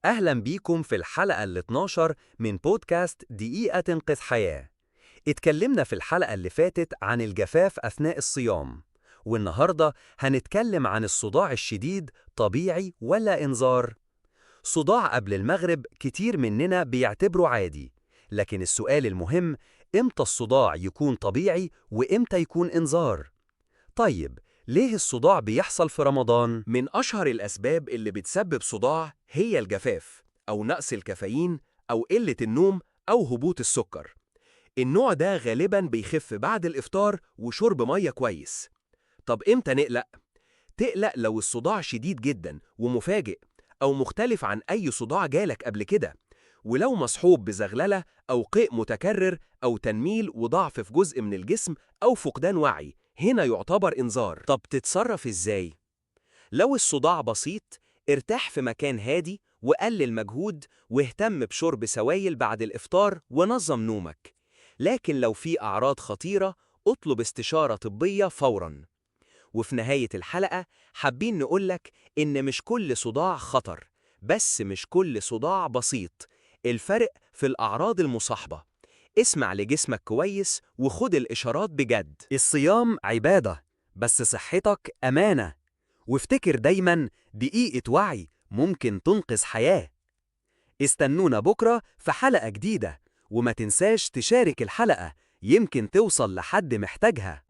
أهلا بيكم في الحلقة ال 12 من بودكاست دقيقة تنقذ حياة. اتكلمنا في الحلقة اللي فاتت عن الجفاف أثناء الصيام، والنهاردة هنتكلم عن الصداع الشديد، طبيعي ولا إنذار؟ صداع قبل المغرب كتير مننا بيعتبره عادي، لكن السؤال المهم، إمتى الصداع يكون طبيعي وإمتى يكون إنذار؟ طيب، ليه الصداع بيحصل في رمضان؟ من أشهر الأسباب اللي بتسبب صداع هي الجفاف أو نقص الكافيين أو قلة النوم أو هبوط السكر. النوع ده غالباً بيخف بعد الإفطار وشرب مية كويس. طب إمتى نقلق؟ تقلق لو الصداع شديد جداً ومفاجئ أو مختلف عن أي صداع جالك قبل كده، ولو مصحوب بزغللة أو قيء متكرر أو تنميل وضعف في جزء من الجسم أو فقدان وعي، هنا يعتبر إنذار. طب تتصرف إزاي؟ لو الصداع بسيط، ارتاح في مكان هادي وقلل مجهود واهتم بشرب سوائل بعد الإفطار ونظم نومك. لكن لو في أعراض خطيرة، اطلب استشارة طبية فوراً. وفي نهاية الحلقة حابين نقولك إن مش كل صداع خطر، بس مش كل صداع بسيط. الفرق في الأعراض المصاحبة. اسمع لجسمك كويس وخد الإشارات بجد. الصيام عبادة، بس صحتك أمانة. وافتكر دايماً، دقيقة وعي ممكن تنقذ حياة. استنونا بكرة في حلقة جديدة، وما تنساش تشارك الحلقة، يمكن توصل لحد محتاجها.